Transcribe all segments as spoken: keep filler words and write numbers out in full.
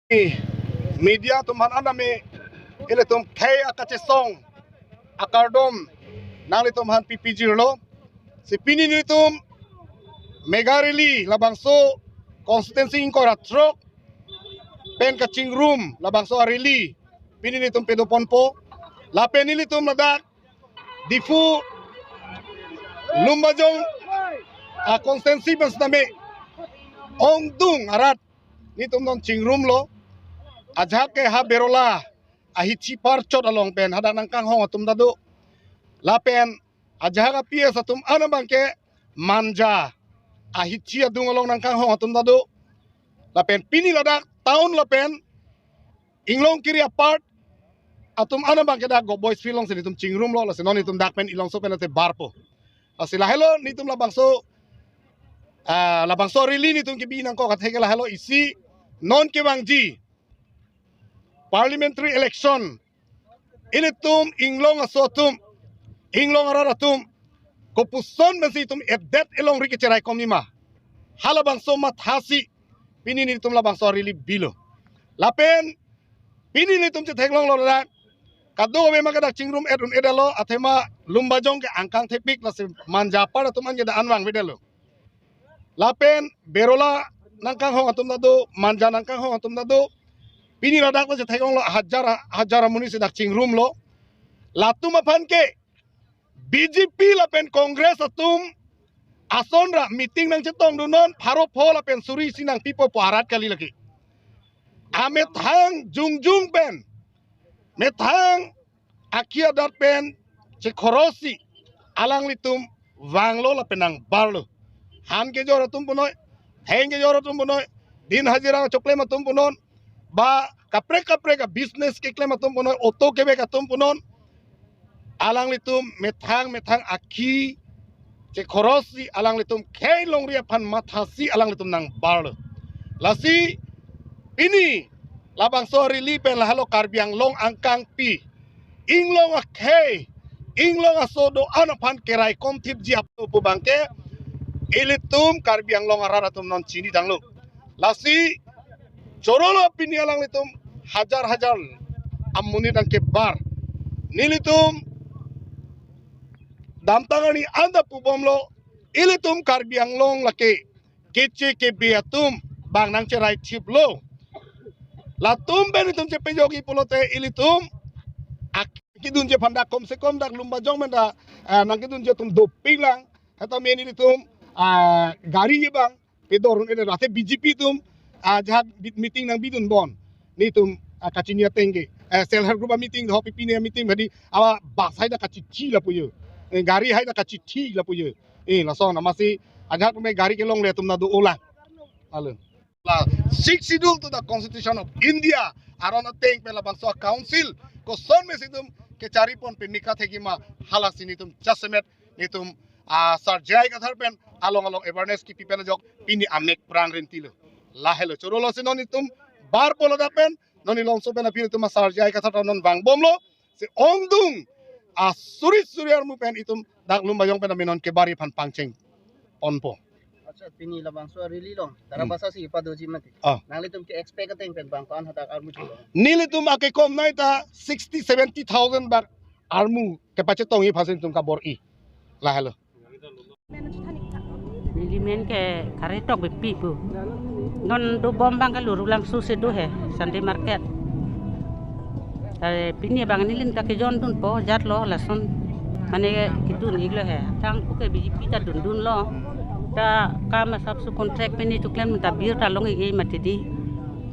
Media atum aphan aname ilitum khei akachesong akardom nanglitum aphan pipijirlo. Si pini nelitum mega rally labangso constituency ingkoi ra throk pen kachingrum labangso a-rally pini nelitum padoponpo. Lapen nelitum ladak Diphu Lumbajong a-constituency pen setame ongdung arat nelitum non chingrumlo. Ajahak ke ha Berola ahithi parchot along pen hadak nangkanghong atum ta do. Lapen ajahak a-P S atum an abangke Manja ahithi adung along nangkanghong atum ta do. Lapen pini ladak town lapen Inglongkiri apart atum an abangke dak Govt Boys Field alongsi nelitum chingrumlo, lasi non nelitum dak pen Ilongso pen ate barpo. Lasi lahelo nelitum labangso, ah, labangso rally nelitum kebi nangkok atheke lahelo isi non kevangji parliamentary election ilitum inglong aso atum, inglong arat atum, kopuson pensi itum edet elongri kecherai komji ma, halabangso mathasi pini nelitum labangso rally bilo. Lapen pini nelitum chetheklonglo ladak, kadokave ma kadak chingrum et un-edetlo, athema Lumbajong ke angkang thepik, lasi Manja apart atum an ke dak an vangvedetlo. Lapen Berola nangkanghong atum ta do, Manja nangkanghong atum ta do. Pini ladak lo chetheklonglo hajar hajar amonit si dak chingrumlo. Latum aphan ke B J P lapen Congress atum ason ra meeting nangchetongdunnon, pharo pho lapen suri isi nangpipo pu arat kali lake. Amethang jongjong pen, methang akhi adat pen chekhorosi alanglitum vanglo lapen nangbarlo. Han kejor atum punoi, theng kejor atum punoi, din hajira choklem atum punon, ba kaprek kaprek a-business keklem atum punoi, auto kevek atum punon, alanglitum methang methang akhi chekhorosi alanglitum khei longri aphan mathasi alanglitum nangbarlo. Lasi pini labangso rally pen lahelo Karbi Anglong angkangpi, inglong akhei, inglong aso do-an aphan keraikom thipji apot pu abangke ilitum Karbi Anglong arat atum non chinitanglo. Lasi chorolo pini alanglitum hajar hajar amonit nangkebar. Nelitum damtang arni anta pubomlo, ilitum Karbi Anglong lake keche kebe atum bang nangcherai thiplo. Latum pen itum chepejokji pulote ilitum ak-, kedunji aphan dak komse kom dak Lumbajong pen ta, ah, nangkedunji atum dopiklang. Heta men ilitum, ah, gari abang pedor un-edet, ate B J P atum, ah, ajahak bit-, meeting nangbidunbom. Nelitum, ah, kachini ateng ke, eh, self help group a-meeting, ho pipine meeting badi, awa bus hai ta kachithi lapu jo. Eh, gari hai ta kachithi lapu jo. Eh, lason amatsi ajahak me gari kelongle atum ta do-olang. Alo. La Sixth Schedule to the Constitution of India aron ateng pen labangso a-council koson me situm kecharipon pen nika thekji ma, halasi nelitum jasemet nelitum, ah, Sar J I Kathar pen along along awareness kipi pen ajok pini amek prang rentilo. Lahelo chorolo si non nelitum barpo ladak pen, non Ilongso pen aphi nelitum a-Sar J I Kathar ta non vangbomlo. Si ongdung asuri suri armu pen itum dak Lumbajong pen amenon kebarji aphan pangchengponpo. Accha, pini labangso rally along, hmm, tarabasa si padoji mati. Ah. Nanglitum ke-expect ateng pen bang ko-an hadak armu cholo? Nelitum akekomnei ta sixty seventy thousand bak armu kepachetongji aphansi nelitum kabor-i. Lahelo. Neli men ke Karitok Beypi pu. Non dobom abang ke Lurulangso si do he, Sunday market. Tare pini abang neli ta kejondunpo, jatlo lason. Mane kedun-iklo he. Tangku ke B J P ta dundunlo. Ta kam asapso contract pini cheklem ta bir ta long-ikji mati di.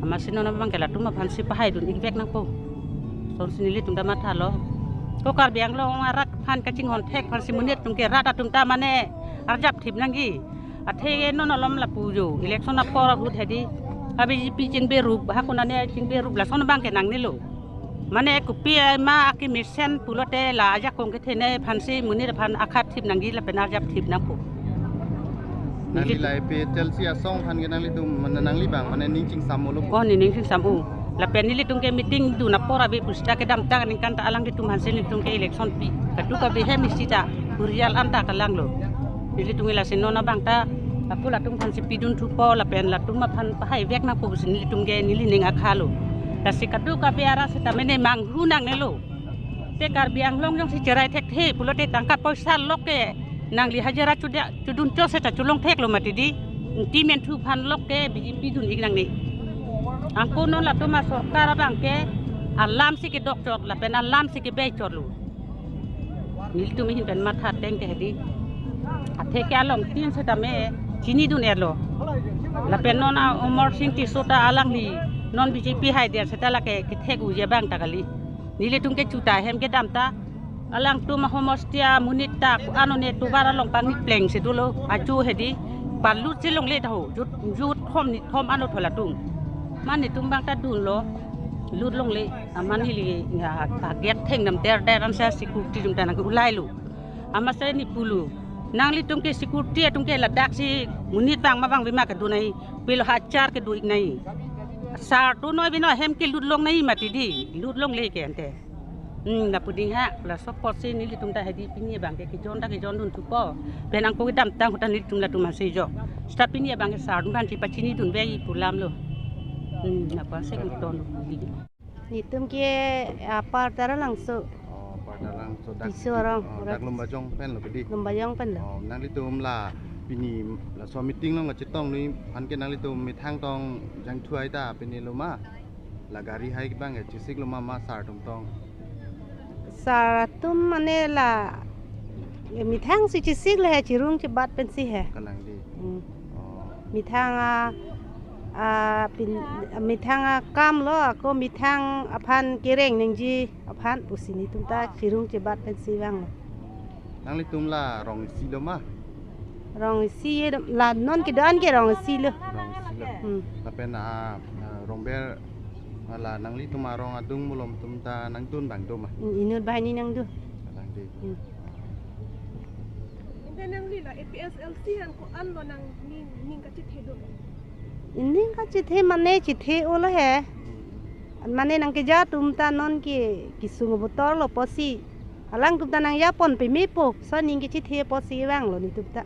Amatsi non abang ke latum aphansi pahaidun-ikvek nangpo. Lasonsi nelitum ta mathalo. Ko Karbi Anglong arat aphan kachinghon thek aphansi monit atum ke rat atum ta mane arjap thip nangji. Athe non malom lapu jo. Election apor ahut hedi. A-B J P chingberup, hakuna ne chingberup lason abang ke nangnelo. Mane kopi ma akemesen pulote la ajakong kethenei aphansi monit aphan akhat thip nangji lapen arjap thip nangpo. Nangli la A P H L C asong aphan ke nanglitum mane nangli abang mane ning chingsam-olo. Oh, ne ning chingsam-o. Lapen nelitum ke meeting dun apor abi pusita kedamtang aningkan ta alanglitum aphansi nelitum ke election pi. Kadokave hem isi ta hurial anta kalanglo. Nelitum ke lasi non abang ta Lapu latum aphan si pidun thupo lapen latum aphan pahai vek nangpo pusi nelitum ke neli ning akhalo. Lasi kadokave arat seta mene manghu nangnelo. Te Karbi Anglong jongsi cherai thekthe pulote tangka poisa lok ke nangli hajira chuda chudun cho seta cholong theklo mati di. Ingti men thu aphan lok ke B J P dun ik nangne. Angko non latum asorkar abang ke alam si kedok chot lapen alam si kebei chotlo. Nelitum ahin pen matha teng te hedi. Athe ke along tin setame chinidun erlo. Lapen non a Amarsing Tisso ta alangli non B J P haider seta lake kethek uji abang ta kali. Nelitum ke chuta hem kedam ta alangtum ahomosti amonit ta ko-an one tovar along pangni pleng si dolo ajo hedi. Palut si longle ta ho jut jut thom ni thom anlo tho latum. Mane netum abang ta dunlo lut longle. Amat neli, ya, kaget thengdam der der ansa security atum ta nang ulailo. Amatsi neli pulo, nanglitum ke security atum ke ladak si monit bang ma bang bima kedo nai, pilo hachar kedo ik nai. Sar to noi bino hem ke lut long nai mati di, lut longle ke ante. Hmm, lapu ding ha, laso apotsi nelitum ta hedi pini abang ke kejon ta kejon dun thupo. Pen angko kedamtang ahut ta nelitum latum ansi jo. Seta pini abang ke sar atum aphan si pachinidun vek pu alamlo. Hmm, lapu ansi kungton. Netum ke, ah, Parda Aralangso. Oh, Parda Aralangso dak Tisso arong. Oh, dak Lumbajong pen lo bedi. Lumbajong pen lo. Oh, nanglitum la pini laso meeting along kachetong nui aphan ke nanglitum methang tong jangthu ai ta pini lo ma? La gari hai bang ya chesik lo ma ma sar atum tong? Sar atum mane la, ya, methang si chesik le he, chirung chebat pensi he. Kalang di. Hmm. Oh. Methang a, a, pin, methang akam lo, ako methang aphan kereng nangji aphan pusi netum ta chirung chebat pensi vanglo. Nanglitum la rong isi lo ma? Rong isi ye dam, la non kedo-an ke rong isi lo. Rong isi lo. Hmm. Lapen a, a, rongber, a, la nanglitum arong adung malom atum ta nangdun abang do ma? Hmm, inut banghini nangdun. Kalang di. Hmm. Ante nangli la A P H L C aphan ko-an lo nangning, ning kachethe do? Ning kachethe mane chethe-o lo he. Mane nangkeja atum ta non ke kesung abotor lo pusi. Alangtum ta nangjapon pemepo. So ning kachethe pusi vanglo netum ta.